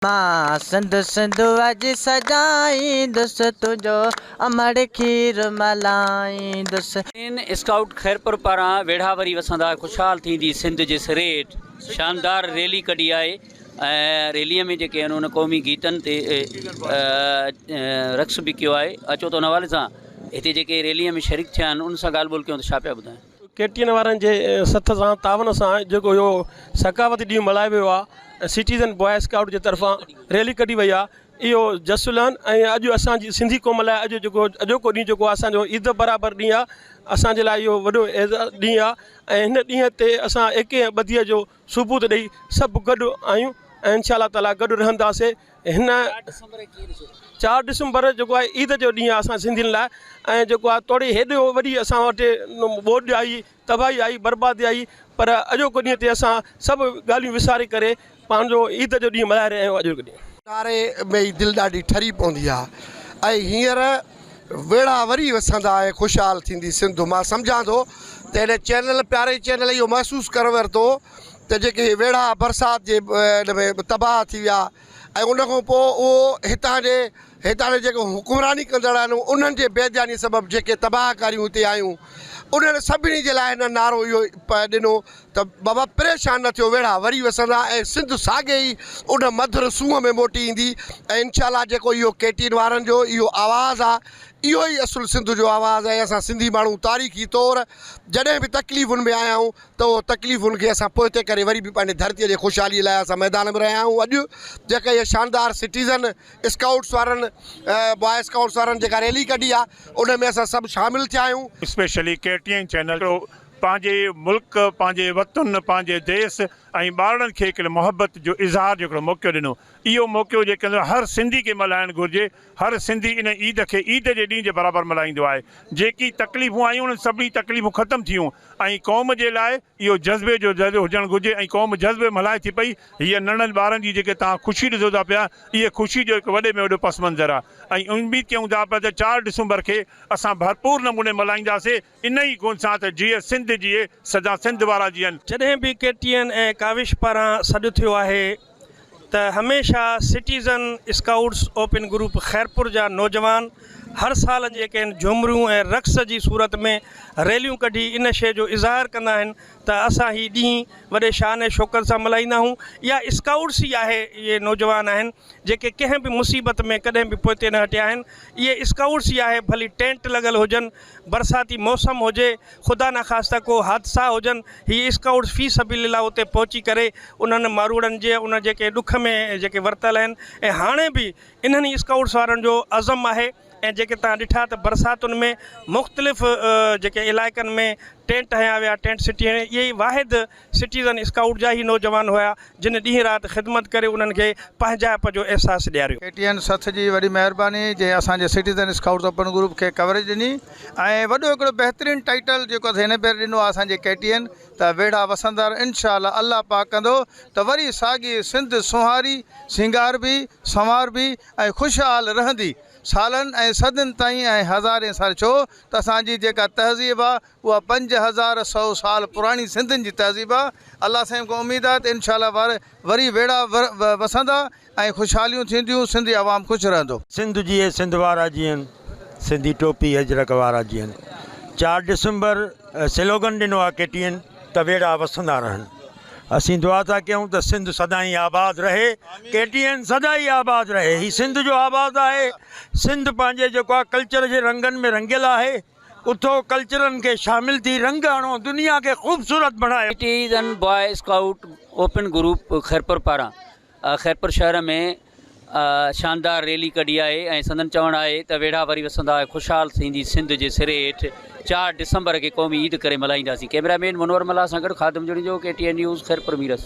مان سنڌ سنڌوء جي سجائيندس تنهنجو امڙ کير ملائيندس. ان اسڪائوٽ خيرپور پاران ويڙها وري وسندا خوشحال ٿيندي سنڌ جي سري هيٺ شاندار ريلي ڪڍي آهي ۽ ريلي ۾ جيڪي آهن ان قومي گيتن تي رقص به ڪيو آهي اچو ته ان حوالي سان هتي جيڪي ريلي ۾ شريڪ ٿيا آهن ان سان ڳالهه ٻولهه ڪيون ته ڇا پيا ٻڌائين. ڪي ٽي اين وارن جي سٿ سان تعاون سان جيڪو اهو ثقافتي ڏينهن ملهايو ويو آهي ۽ سٽيزن بواء اسڪائوٽ جي طرفان ريلي ڪڍي وئي آهي اهو جس لهن ۽ اڄ اسان جي سنڌي قوم لاء اڄ جيڪو اڄوڪو ڏينهن جيڪو آهي اسان جو عيد برابر ڏينهن آهي اسان جي لاء اهو وڏو اعزاز ڏينهن آهي ۽ هن ڏينهن تي اسان ايڪي ۽ ٻڌيء جو ثبوت ڏئي سڀ گڏ آهيون ۽ انشاء الله تعاليٰ گڏ رهنداسين هن چار ڊسمبر جيڪو آهي عيد جو ڏينهن آهي اسان سنڌين لاء ۽ جيڪو آهي توڙي هيڏي وڏي اسان وٽ ٻوڏ آئي تباهي آئي بربادي آئي پر اڄوڪو ڏينهن تي اسان سڀ ڳالهيون وساري ڪري پنهنجو عيد جو ڏينهن ملهائي رهيا آهيون اڄوڪو ڏينهن. نعري ۾ ئي دل ڏاڍي ٺري پوندي آ ۽ هينئر ويڙها وري وسندا ۽ خوشحال ٿيندي سنڌ مان سمجهان ٿو ته هن چينل پياري چينل اهو محسوس ڪري ورتو ته جيڪي هي ويڙها برسات جي ان ۾ تباهه ٿي ويا ۽ ان کان پوء اهو هتان جي هتان جي جيڪو حڪمراني ڪندڙ آهن انهن جي بي ڌياني سبب جيڪي تباهه ڪاريون هتي آيون انهن سڀني جي لاء هن نعرو اهو ڏنو ته بابا پريشان نه ٿيو ويڙها وري وسندا ۽ سنڌ ساڳي ئي ان مڌر سونهن ۾ موٽي ايندي ۽ انشاء الله جيڪو اهو ڪي ٽي وارن جو اهو آواز آهي اهو ئي اصل سنڌ جو آواز آهي اسان سنڌي ماڻهو تاريخي طور جڏهن به تڪليفن ۾ آيا آهيون ته اهو تڪليفن کي اسان پوئتي ڪري وري به پنهنجي ڌرتيء جي خوشحاليء لاء اسان ميدان ۾ رهيا آهيون اڄ جيڪا هيء شاندار سٽيزن اسڪائوٽس وارن بواء اسڪائوٽس وارن جيڪا ريلي ڪڍي آهي ان ۾ اسان سڀ شامل ٿيا آهيون. اسپيشلي ڪي ٽي اين چينل پنهنجي ملڪ پنهنجي وطن پنهنجي ديس ۽ ٻارڙن کي هڪڙي محبت جو اظهار جو هڪڙو موقعو ڏنو اهو موقعو جيڪڏهن هر سنڌي کي ملهائڻ گهرجي هر سنڌي ان عيد کي عيد جي ڏينهن جي برابر ملهائيندو آهي. جيڪي تڪليفون آيون انهن سڀني تڪليفون ختم ٿيون ۽ قوم جي لاء اهو جذبي جو ذريعو هجڻ گهرجي ۽ قوم جذبي ملهائي ٿي پئي. هيء ننڍن ٻارن جي جيڪي توهان خوشي ڏسو ٿا پيا اهي خوشي جو هڪ وڏي ۾ وڏو پس منظر آهي ۽ اميد ڪيون ٿا پيا ته چار ڊسمبر کي اسان ڀرپور نموني ملهائينداسين انهي گون سان ته جيئي سنڌ جيئي سدا سنڌ وارا جيئن. جڏهن به ڪي ٽي اين ۽ ڪاوش پاران سڏ ٿيو آهي ته هميشه citizen scouts open group Khairpur جا نوجوان هر سال جيڪي آهن جهومريون ۽ رقص جي صورت ۾ ريليون ڪڍي ان شيء جو اظهار ڪندا آهن ته اسان هي ڏينهن وڏي شان ۽ شوڪت سان ملهائيندا آهيون اها اسڪائوٽس ئي آهي اهي نوجوان آهن جيڪي ڪنهن به مصيبت ۾ ڪڏهن به پوئتي نه هٽيا آهن اهي اسڪائوٽس ئي آهي ڀلي ٽينٽ لڳل هجن برساتي موسم هجي خدا نخواسته ڪو حادثا هجن هي اسڪائوٽس في سبيل الله اتي پهچي ڪري انهن ماروئڙن جي ان جيڪي ڏک ۾ جيڪي ورتل آهن ۽ هاڻي به انهن ئي اسڪائوٽس وارن جو عزم آهي ۽ جيڪي توهان ڏٺا ته برساتن ۾ مختلف جيڪي علائقن ۾ ٽينٽ هنيا ويا ٽينٽ سٽي هڻي اهي ئي واحد سٽيزن اسڪائوٽ جا ئي نوجوان هيا جن ڏينهن رات خدمت ڪري انهن کي پنهنجائپ جو احساس ڏياريو. ڪي ٽي اين سٿ جي وڏي مهرباني جنهن اسان جي سٽيزن اسڪائوٽس اوپن گروپ کي ڪوريج ڏني ۽ وڏو هڪڙو بهترين ٽائيٽل جيڪو هن ڀيري ڏنو آهي اسان جي ڪي ٽي اين ته ويڙها وسندڙ انشاء الله الله پاڪ ڪندو ته وري ساڳي سنڌ سونهاري سينگاربي سنواربي ۽ خوشحال رهندي سالن ۽ صدين تائين ۽ هزارين سال ڇو ته اسان جي جيڪا تهذيب آهي اها 5100 سال پراڻي سنڌين جي تهذيب آ، الله سائين کان اميد آ ته انشاء الله وار وري ويڙها وسندا ۽ خوشحاليون ٿينديون سنڌي عوام خوش رهندو. سنڌ جيئي سنڌ وارا جيئن، سنڌي ٽوپي اجرڪ وارا جيئن. چار ڊسمبر سلوگن ڏنو آ ڪي ٽي اين ته ويڙها وسندا رهن. اسين دعا ٿا ڪيون ته سنڌ سدائين آباد رهي، ڪي ٽي اين سدائين آباد رهي. هي سنڌ جو آواز آهي، سنڌ پنهنجي جيڪو آ ڪلچر جي رنگن ۾ رنگيل آهي. اٿو ڪلچرن کي شامل ٿي رنگ هڻو دنيا کي خوبصورت بڻايو. Citizen boy scout open group Khairpur پاران خيرپور شهر ۾ شاندار ريلي ڪڍي آهي ۽ سندن چوڻ آهي ته ويڙها وري وسندا ۽ خوشحال ٿيندي سنڌ جي سري هيٺ چار ڊسمبر کي قومي عيد ڪري ملهائينداسين ڪئميرا مين منور ملاح سان گڏ Khadim Junejo K T N news Khairpur Mirs.